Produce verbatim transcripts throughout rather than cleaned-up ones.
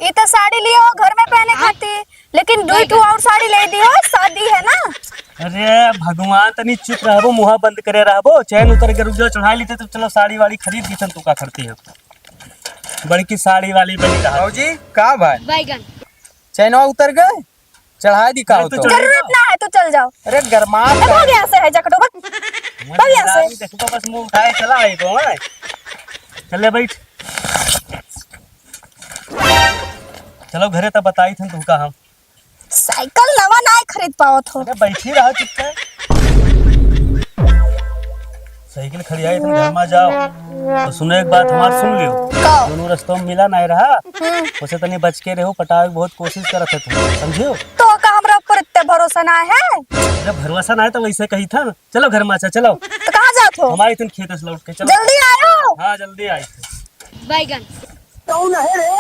ई तो साड़ी लियो घर में पहने खातिर, लेकिन दुई ठो और साड़ी ले दियो, शादी है ना। अरे भगवान, तनी चुप रहबो, मुँह बंद करे रहबो। चैन उतर के रुक जाओ, चढ़ाई लेते तो चलो साड़ी वाड़ी खरीद दी, तुम का करती हो। बड़की साड़ी वाली बनी रहा। भौजी, का भाई? बैगन। चैनवा उतर गए? चढ़ाई दी का हो तो? जरूरत ना है, तू चल जाओ। अरे गरमात ए, भाग यहाँ से है, जकटो, भाग। भाग यहाँ से। देखो, बस मुँह उठाए चला है तो, हैं? चल ले बैठ। चलो घरे तब बताई थे तुमका हम। साइकिल नवा नाय खरीद पावत हो। अरे बैठी रहो चुपचाप। साइकिल खड़ी आई तुम घर में जाओ। तो सुनो एक बात हमार सुन लियो। का? दोनों रस्तों में मिला नाय रहा। हम्म। उसे तनी बच के रहो, पटावे की बहुत कोशिश करत है तुम, समझियो? तो का हमरा ऊपर इतने भरोसा ना है? अरे भरोसा ना है तो वैसे कही था ना। चलो घर में, अच्छा चलो। तो कहाँ जात हो? हमारे तुम खेत से लौट के चलो। जल्दी आयो। हाँ जल्दी आई। बैगन। कौन है रे?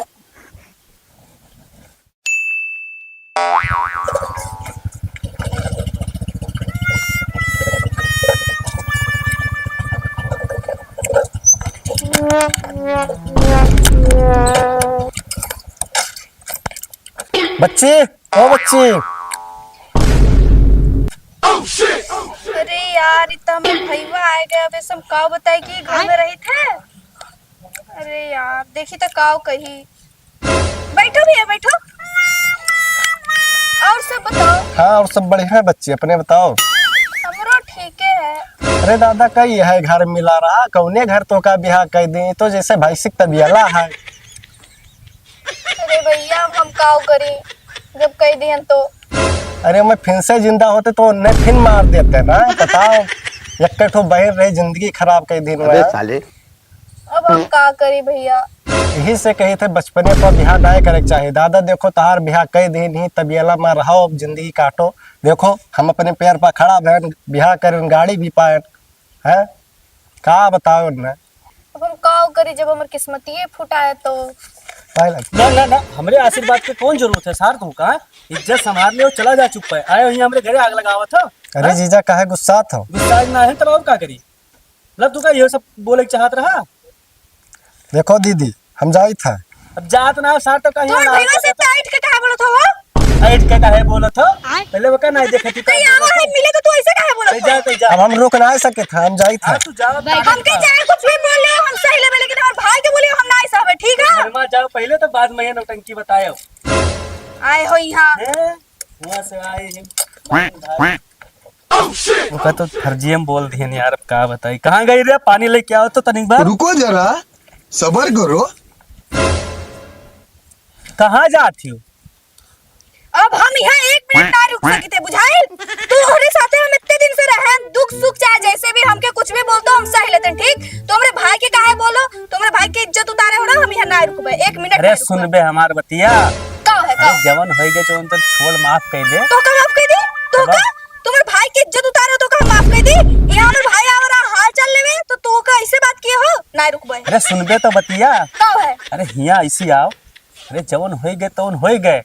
बच्ची, ओ बच्ची। अरे यार, इ त हमर भईवा आए गए। अब ऐसे हम का बताई कि घर में रही थे। अरे यार, देखी तो काव कही। बैठो भैया, बैठो। और सब बताओ। हाँ, और सब बढ़िया है बच्ची, अपने बताओ। हमरो ठीके है। अरे दादा, कई है घर मिला रहा, कौने घर तो का बियाह कई दी, तो जैसे भैंसिक तबियला है। अरे भैया, अब हम काव करी, जब कई दिहन तो। अरे, मैं फिन से जिंदा होते तो उन्हें फिन मार देते ना, बताओ। एक ठो बहन रही, जिंदगी खराब कई दिन अबे में। साले। अब हम का करी भैया? यही से कही थे बचपने पर बियाह नाय करे के चाही। दादा देखो तहार बियाह कई दिन ही तबियला में रहो, अब जिंदगी काटो। देखो हम अपने पैर पर खड़ा भएन, बियाह करेन, गाड़ी भी पाएन, हैं? का बताओ न? अब हम का करी जब हमर किस्मतिये फुटाए तो? पाए लग। ना, ना, ना, हमरे आशीर्वाद के कौन जरूरत है सार तुमका? इज्जत संभाल ले और चला जा चुप है। आए हुई हमरे घरे आग लगावत हो। अरे हाँ? जीजा काहे गुस्सात हो? गुस्सा ना है तब और का करी? मतलब तू का ये सब बोले के चाहत रहा? देखो दीदी, हम जाइत है। अब जात ना है सार तो कहीं तोर ना भईवा से तो ऐठ के काहे बोलत हो वो? ऐठ के काहे बोलत हो? आय। पहले वो का नहीं देखती तो कहीं आवा है मिले तो तू ऐसे काहे बोलत हो? जा, जा। अब हम रुक ना सके था, हम जाइत है। हाँ, तू जा, हमके चाहे कुछ भी बोल ले, हम सही लेबे, लेकिन हमर भाई के बोलियो हम नहीं सहबे, ठीक है? घर में जाओ पहले तो बाद में ये नौटंकी बतायो। आए हो यहाँ। हैं? वहाँ से आए हैं। ओका तो फर्जिए में बोल दिहन यार, अब का बताई। कहाँ गई रे? पानी लेके आओ तो तनिक बार। रुको जरा, सबर करो। कहाँ जात हो? अब हम यहाँ एक मिनट ना रुक सकित है, बुझाइल? तोहरे साथे हम इतने दिन से रहेन, दुख सुख चाहे जैसे भी हमके कुछ भी बोल दो, हम सह लेतेन, ठीक? तोहरे भाई के काहे बोलो? तोहरे भाई के इज्जत उतारे हो ना, हम यहाँ ना रुकबे, एक मिनट अरे ना रुकबे। सुनबे हमार बतिया। का है, का? अरे जवन होई गए, जवन तो छोड़, माफ कर दे। तो का माफ कर दी? तो का? तुम्हारे भाई की इज्जत उतारो तो का माफ कर दी? यहाँ हमरे भाई आवा रहा हाल चाल लेवे तो तू का ऐसे बात किए हो? ना रुकबे। अरे सुनबे तो बतिया। का है? अरे हिया ऐसी आओ। अरे जवन होई गए तवन होई गए।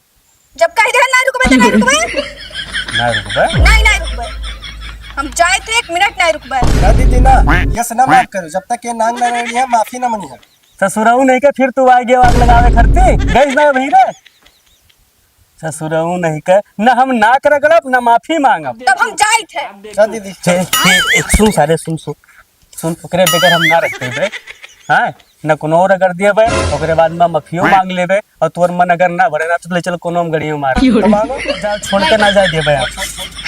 जब कह दे ना रुकबे तो ना रुकबे। ना रुकबे? नहीं, नहीं रुकबे। हम जाए थे एक मिनट नहीं रुकबे। ना दीदी ना, यस ना माफ करो, जब तक ये नांग ना रही है माफी ना मनी है। ससुराऊ नहीं के फिर तू आ गया आग लगावे खरती, गई ना भई रे। ससुरऊ नहीं के, न हम नाक रगड़ब, न माफी मांगब। तब हम जाइत है। जा दीदी। छे, छे, ए, सुन सारे, सुन, सुन। सुन, ओकरे बगैर हम ना रह पेबे। हाँ? न कोनो रगड़ देबे, ओकरे बाद में माफियो मांग लेबे, और तोर मन अगर ना भरे ना, तो ले चल कोनो हम गड़ियों मार। तो मांगो। जा, छोड़ के ना जाए देबे आप।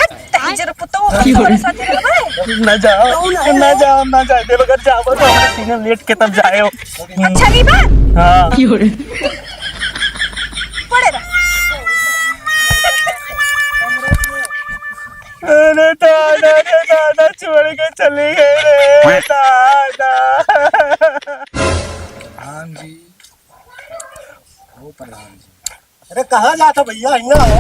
हट, तही जरा पुतौ की हो रे? साथे रहबे? ना जाओ, ना जाओ, ना जाए देबे, अगर जाबो तो हमरे सीने में लेट के तब जाए हो। अच्छा, ई बात? हाँ। की हो रे? पड़े रह। अरे दादा रे दादा, छोड़ के चली गई रे दादा। प्रधान जी, ओ प्रधान जी। अरे कहाँ जात हो भैया, हियाँ हो।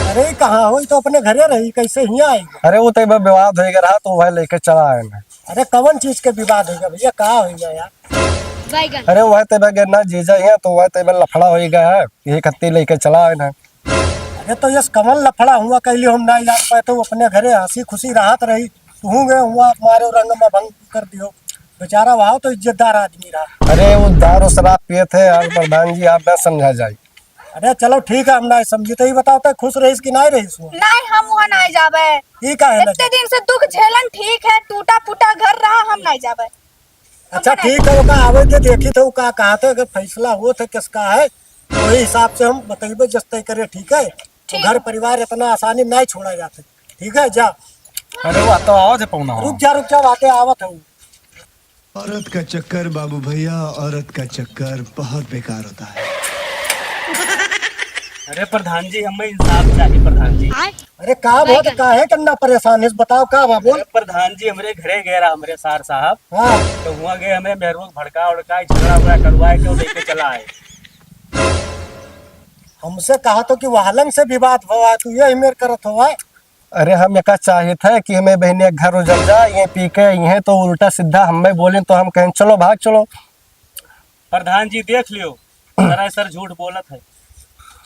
अरे कहाँ हो, ई तो अपने घरे रही, कैसे हियाँ आई? अरे वो तो एक बार विवाद हो गया रहा, तो वह लेके चला आए ना। अरे कवन चीज के विवाद हो गया भैया, का हो गया यार? बैगन। अरे वह तो बगैर ना जीजा ही है, तो वह तो लफड़ा हो गया है, यही खत्ती लेके चला आए ना। अरे तो यस कवन लफड़ा हुआ, कहली हम ना जान पाए, तो अपने घरे हंसी खुशी रहत रही, तू गए हुआ मारे रंग में भंग कर दियो। बेचारा वहाँ तो इज्जतदार आदमी रहा। अरे, वो दारू शराब पिए थे, और प्रधान जी, आप ना समझा जाए। अरे चलो ठीक है, हम ना समझी, तो ये बताओ, तो खुश रहीस कि नहीं रहीस वो? नहीं, हम वहाँ नहीं जाबे। ई का है ना? इतने दिन से दुख झेलन ठीक है, टूटा फूटा घर रहा, हम नहीं जाबे। अच्छा ठीक है, ओका आवे दे, देखी तो का कहा थे, अगर फैसला हो थे किसका है, वही हिसाब से हम बतइबे, जस तय करे, ठीक है? ठीक। घर परिवार इतना आसानी नहीं छोड़ा जाता, ठीक है? जा। अरे वो तो आवत है पौना। रुक जा, रुक जा, बातें आवत है। औरत का चक्कर बाबू भैया, औरत का चक्कर बहुत बेकार होता है। अरे प्रधान जी, हमें इंसाफ चाहिए प्रधान जी। अरे का बात, काहे करना परेशान है, बताओ का बा, बोल। अरे प्रधान जी, हमरे घरे गए रहा हमरे सार साहब। हाँ। तो हुआ गए हमें मेहरुआ भड़का उड़का झगड़ा उगड़ा करवाए के लेके चला आए। हमसे कहा तो कि वहलंग से विवाद हुआ, तू यही मेर करत हुआ। अरे हम एका चाहित है कि हमें बहने घर उजर जा, ये पी के ये तो उल्टा सीधा हमें बोले तो हम कहें चलो भाग चलो। प्रधान जी देख लियो, जरा सर झूठ बोलत है।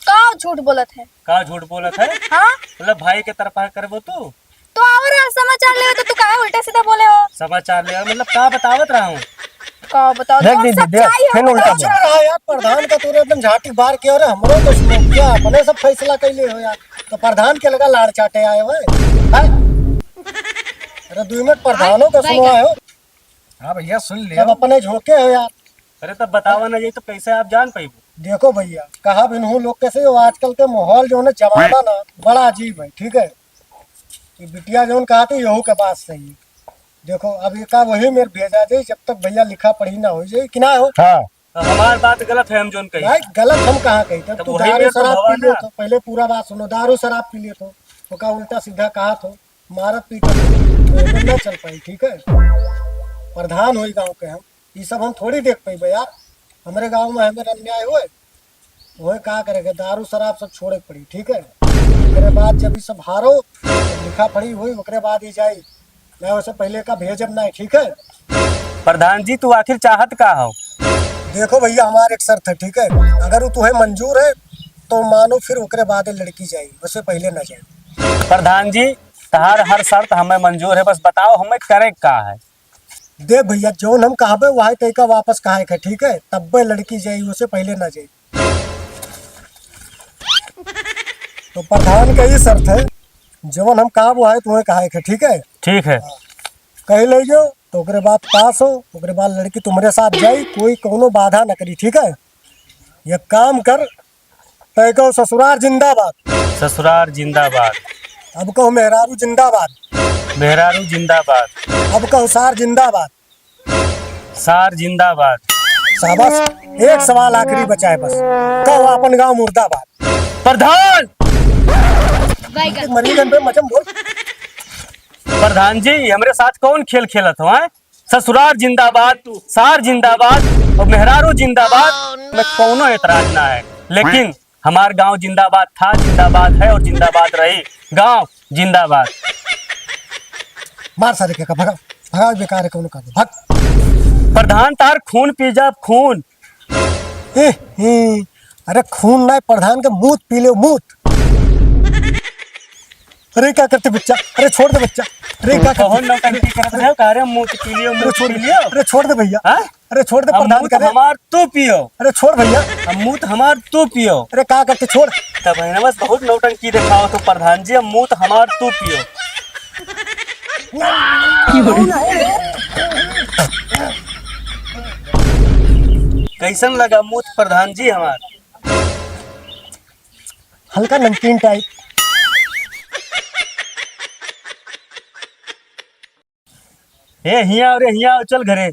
का झूठ बोलत है? का झूठ बोलत है? हाँ? मतलब भाई के तरफा करबो तू? तो और समाचार ले तो तू काहे उल्टा सीधा बोले हो? समाचार ले मतलब का बतावत रहा हूँ? का बताओ, देख जौन दीदी, देख, सच्चाई हो फिर उल्टा बताओ। बोल। अच्छा रहा यार, प्रधान का तोरे एकदम झाटी बार के, और हमरो तो सुनो क्या, अपने सब फैसला कैले हो यार, तो प्रधान के लगा लाड़ चाटे आए हो, हैं? अरे दो मिनट प्रधानों का सुनो आए हो। हाँ भैया, सुन ले। तब अपने झोंके हो यार। अरे तब बतावा ना, ये तो कैसे आप जान पाइबो? देखो भैया, कहा बिनहू लोग कैसे हो, आजकल के माहौल जो है ना, जमाना ना बड़ा अजीब है, ठीक है? कि बिटिया जौन कहा थी, यहू के बात सही है। देखो, अब ये का वही मेर भेजा जाए, जब तक भैया लिखा पढ़ी ना हो जाए, कि ना हो? हाँ। तो हमार बात गलत है, हम जौन कही। भाई, गलत हम कहाँ कही? तब तब तू वही दारू मेर तो शराब भवा पी ले ना। तो, पहले पूरा बात सुनो, दारू शराब पी ले तो, ओका उल्टा सीधा कहा थो, मारत पीटत हो, तो एमे ना चल पाई, ठीक है? प्रधान होई गाँव के हम, ई सब हम थोड़ी देख पाइबे यार। हमरे गाँव में हमें अन्याय होए, ओहे का करे के, दारू शराब सब छोड़े के पड़ी, ठीक है? ओकरे बाद जब ई सब हारो, लिखा पढ़ी होई, ओकरे बाद ही जाई। मैं वैसे पहले का भेजब ना, ठीक है? प्रधान जी, तू आखिर चाहत का हो? देखो भैया, हमार एक शर्त है, ठीक है? अगर वो तुम्हें मंजूर है, तो मानो फिर ओकरे बाद लड़की जाई, वैसे पहले ना जाई। प्रधान जी, तहार हर शर्त हमें मंजूर है, बस बताओ हमें करे का है? देख भैया, जौन हम कहबे वही तरीका वापस कहे के, ठीक है? तब्बे लड़की जाई, वैसे पहले ना जाई। तो प्रधान का ई शर्त है, जवन हम कहब वही तुम्हें कहे के, ठीक है? ठीक है। कही ले जो, तो ओकरे बाद पास हो, ओकरे बाद लड़की तुम्हरे साथ जाई, कोई कौनो बाधा न करी, ठीक है? ये काम कर, तय कहो ससुरार जिंदाबाद। ससुरार जिंदाबाद। अब कहो मेहरारू जिंदाबाद। मेहरारू जिंदाबाद। अब कहो सार जिंदाबाद। सार जिंदाबाद। शाबाश, एक सवाल आखिरी बचा है बस, कहो आपन गांव मुर्दाबाद। प्रधान! मरीजन पे मचम बोल। प्रधान जी, हमरे साथ कौन खेल खेलत हो, हैं? ससुरार जिंदाबाद, सार जिंदाबाद और मेहरारू जिंदाबाद में कौनो एतराज ना है, लेकिन हमार गांव जिंदाबाद था, जिंदाबाद है और जिंदाबाद रही। गांव जिंदाबाद। मार सारे के का, भगा, भगा, बेकार है, कौनो काम नहीं, भाग। प्रधान तार खून पी जाब, खून। ए, ए, अरे खून ना, प्रधान के मूत पी ले, मूत। अरे का करते बच्चा, अरे छोड़ दे बच्चा, अरे का करते? कौन नौटंकी करत रहे हो? का रे मूत पी लियो, अरे मूत छोड़ पी दे, लियो? अरे छोड़ दे भैया। हाँ? अरे छोड़ दे, अब प्रधान मूत करे। हमार तू पियो। अरे छोड़ भैया। अब मूत हमार तू पियो। अरे का करते, छोड़। तब है ना, बस बहुत नौटंकी दिखाओ तो प्रधान जी, अब मूत हमार तू पियो। कैसन लगा मूत प्रधान जी हमार? हल्का नमकीन टाइप। ए हिया, अरे हिया, चल घरे।